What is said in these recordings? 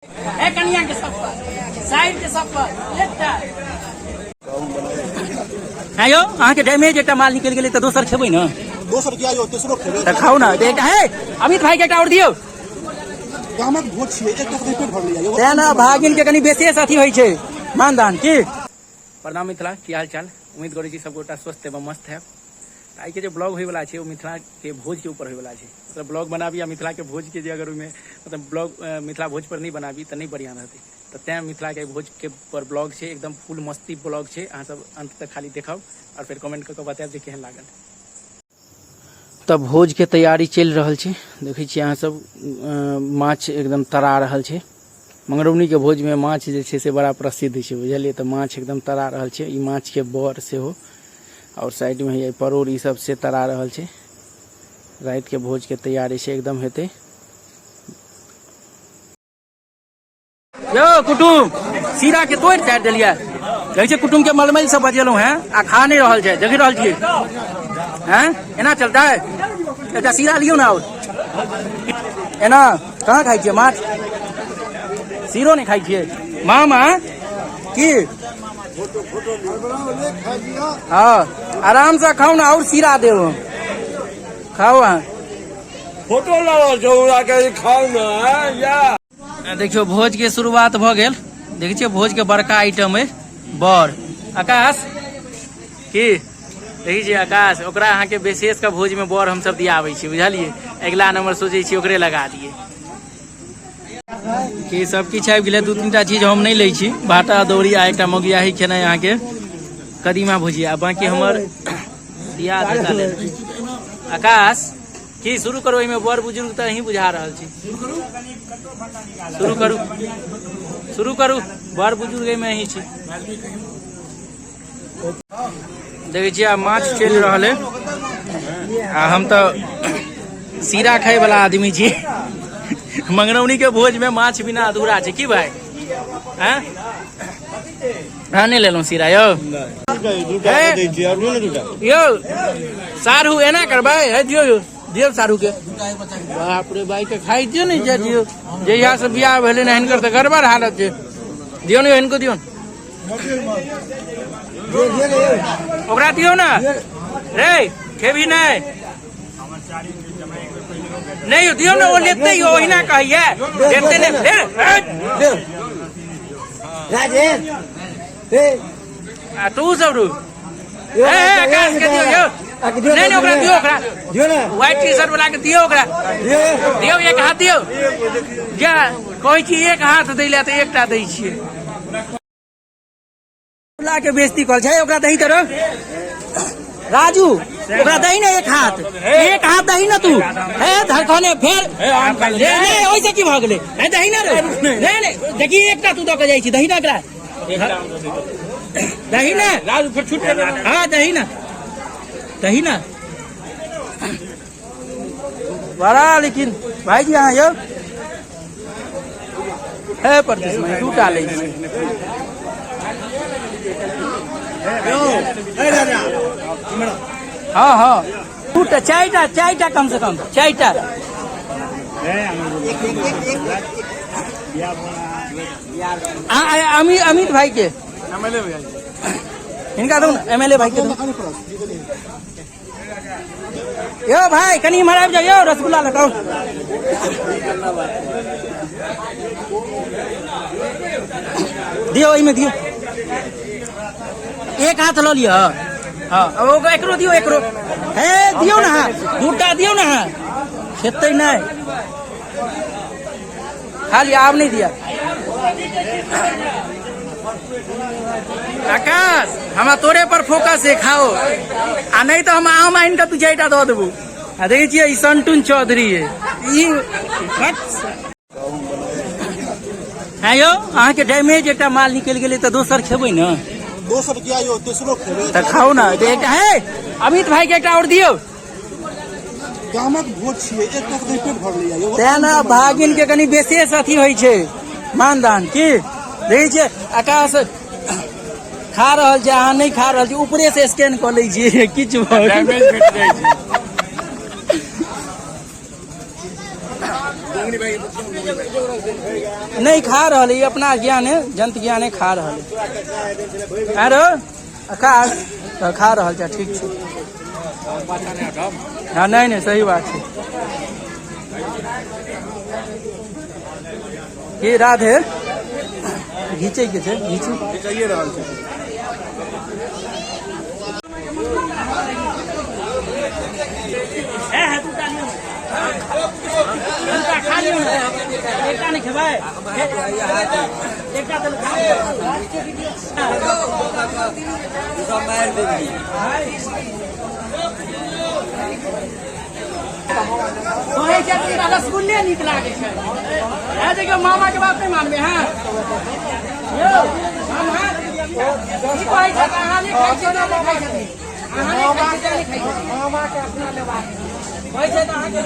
ए कनिया के supple side के सप्पल एकटा हँ यौ, अहाँके डैमेज एकटा माल निकलि गेलै तऽ दोसर खेबै ने? दोसर किया यौ, तेसरो खेबै। तऽ खाउ ने एकटा। हे अमित भाई के एकटा आओर दियौ। गामक भोज छियै, एकटा के पेट भरलै यौ। तेँ ने भागिन के कनि विशेष अथी होइ छै मानदान। की प्रणाम मिथिला, की हाल चाल? उम्मीद करै छी सबगोटा स्वस्थ एवं मस्त है। तऽ आइके जे ब्लॉग होइवला छै ओ मिथिलाके भोजके ऊपर होइवला छै। मतलब ब्लॉग बनाबी आ मिथिलाके भोजके जे अगर ओहिमे मतलब ब्लॉग मिथिला भोज पर नहि बनाबी तऽ नहि बढ़िआँ रहतै। तऽ तेँ मिथिलाके भोजके पर ब्लॉग छै, एकदम फुल मस्ती ब्लॉग छै। अहाँ सब अन्त तक खाली देखब आओर फेर कमेंट कऽ कऽ बतायब जे केहन लागल। तऽ भोजके तैयारी चलि रहल छै, देखै छियै अहाँ सब। माछ एकदम तरा रहल छै। मंगरौनीके भोजमे माछ जे छै से बड़ा प्रसिद्ध छै, बुझलियै? तऽ माछ एकदम तरा रहल छै। ई माछके बड़ सेहो आओर साइडमे हैया परोड़, ई सब से तरा रहल छै। रातिके भोजके तैयारी छै, एकदम हेतै। यौ कुटुम, सीरा के तोड़ि ताड़ि देलियै। कहै छै कुटुम के मलमल से बजेलहुँ हैं आ खा नहि रहल छै। देखि रहल छियै हैं, एना चलतै? एकटा सीरा लियौ ने। आओर एना कहाँ खाइ छियै माछ? सीरो नहि खाइ छियै मामा की? हँ, आरामसँ खाउ ने, आओर सीरा देब हम, खाउ अहाँ। फोटो लगल छै उड़ा के, खाउ ने या। देखियौ, भोज के शुरुआत भऽ गेल। देखै छियै, भोज के बड़का आइटम अइ बड़। आकाश की देखै छियै? आकाश, ओकरा अहाँके विशेष के भोज में बड़ हमसब दियाबै छी, बुझलियै? अगिला नंबर सोचै छी ओकरे लगा दियै। की सब किछु आबि गेलै। दू तीनटा चीज हम नहि लै छी, भाटा दौरी आ एकटा मौगियाही खेनाइ अहाँके कदीमा भुजिया, बाँकी हमर दियाद हेता लेल। आकाश की शुरू करू? एहिमे बड़ बुजुर्ग तऽ अहीं बुझा रहल छी। शुरू करू, शुरू करू, बड़ बुजुर्ग एहिमे अहीं छी। देखै छियै, आब माछ चलि रहल है आ हम तऽ सीरा खाय वाला आदमी छी। मंगरौनी के भोज में माछ बिना अधूरा छै। की भाई? हैं, हाँ, नहि लेलहुँ सीरा यौ। यौ सारू, एना करबै? हे दियौ यौ, दियौ सारू के। बाप रे, भाई के खाइ दियौ ने। जे दियौ, जहिया से बियाह भेलै ने हिनकर तऽ गड़बड़ हालत छै। दियौ ने, हिनको दियौ, ओकरा दियौ ने। रे खेबही? नहि नहि यौ, दियौ ने, ओ लेतै यौ। ओहिना कहैया, लेतै नहि रे। आ तू सब रुक। ए, आकाश के दियौ यौ। नहीं नहीं, ओकरा दियौ, ओकरा व्हाइट टी शर्ट वाला के दियौ, ओकरा दियौ, एक हाथ दियौ। जा कहै छी एक हाथ दै लए तऽ एकटा दै छियै। ला के बेइज्जती कल छै। ओकरा दही तरह राजू, ओकरा दही ने एक हाथ, एक हाथ दही ने तू। हे धरखने फेर नहीं, ओइसे की भऽ गेलै? हे दही ने रे। नहीं नहीं, देखी, एकटा तू दऽ के जाइ छी। दही ने एकरा, दही ने राजू, फेर छूट। हाँ, दही ने, दही ने बड़ा। लेकिन भाईजी, अहाँ यौ हे परदेश में दूटा लै छी। हाँ हाँ, दूटा, चारिटा, चारिटा, कम से कम चारिटा। अमित, अमित भाई के हिनका दू ने, एमएलए भाई के दू। यौ भाई, कनि इम्हर आबि जाउ यौ, रसगुल्ला लऽ कऽ दियौ, एहिमे दियौ, एक हाथ लऽ लिअ। हँ, ओ एकरो दियौ, एकरो। हे दियौ ने हाथ, दूटा दियौ ने हाथ। खेतै नहि, खा लिअ, आब नहि दिअ। आकाश, हमरा तोरे पर फोकस है, खाओ आ नहीं तो हम आम आनि कऽ दू चारिटा दऽ देबो। आ देखै छियै, ई संटुन चौधरी है ई। हँ यौ, अहाँके डैमेज एकटा माल निकलि गेलै तऽ दोसर खेबै ने? दोसर किया यौ, तेसरो खेबै। तऽ खाउ ने एकटा। हे अमित भाई के एकटा आओर दियौ। गामक भोज छियै, एकटा के पेट भरलै यौ। तेँ ने भागिन के कनि विशेष अथी होइ छै मानदान। की देखै छियै, आकाश खा रहल छै, अहाँ नहि खा रहल छी। ऊपरे से स्कैन कऽ लै छियै, किछु भऽ गेल। डैमेज भेट जाइ छै। नहीं खा रहल है, अपना ज्ञान है, जंत ज्ञान है, खा रहल है। आरो आकाश तऽ खा रहल छै, ठीक छै। हाँ, नहीं नहीं, सही बात छै। की राधे, घीचै के छै? घीचू। घिचाइए रहल छै। खा लियौ ने, एकटा नहि खेबै? एकटा तऽ खा लियौ। कहै छै कि रसगुल्ले नीक लागै छै। है देखियौ, मामा के बात नहि मानबै। हँ यौ मामा, की कहै छै? अहाँ नहि खाइ छियै तऽ नहि खाइ छथिन। अहाँ नहि खाइ छियै तऽ नहि खाइ छथिन। मामा के अपना लेबाक कहै छै तऽ अहाँके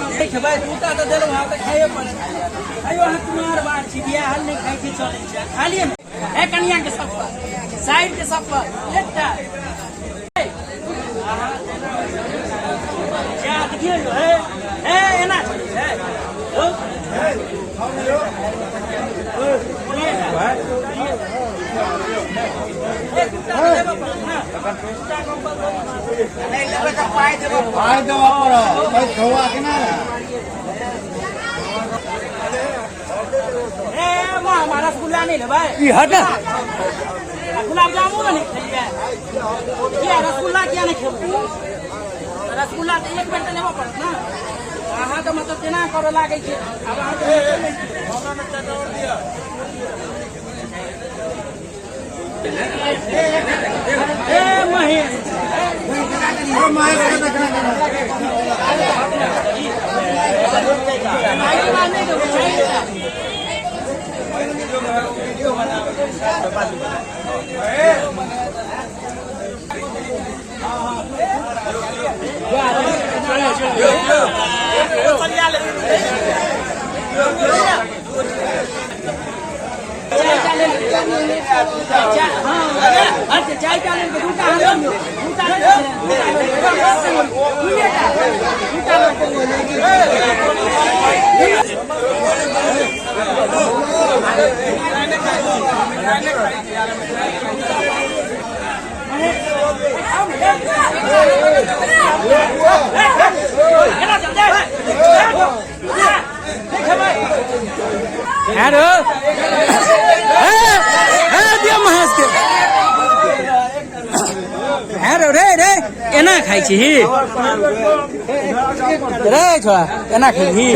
नहि खेबै? दूटा तऽ देलहुँ हँ तऽ खाइए पड़त। अयो, अहाँ कुमार बार छी, बियाहल नहि खाइ छी, चलै छै। खा लिअ ने। हे कनिया के सब पर, साइड के सब पर एकटा। जा, देखियौ यौ, हे हे, एना चलै छै यौ। एक दूटा तऽ देबऽ पड़त ने। दूटा कम्पलसरी। पाइ देबऽ पड़त, खौआ केना? ए मामा, रसगुल्ला नहि लेबै? ई हट। आ गुलाब जामुन नहि खेलियै? किया रसगुल्ला किया नहि खेबै? रसगुल्ला तऽ एक बेर तऽ लेबऽ पड़त ने। अहाँ तऽ मतलब केना करऽ लागै छै आब अहाँ तऽ नहि छियै। ए महेश। आइए, नहि देबै चारि। चाय टा लेल, चाय। हाँ, अच्छा, चाय टा लेल दूटा अहाँ लऽ लियौ। दूटा लऽ लियौ, दूटा लऽ लियौ, दूटा, दूटा लऽ लियौ। एना चल जाए। हेलो, हे दियौ महेश के। हेलो, रे रे, एना खाइ छी रे छोड़ा? एना खेबही?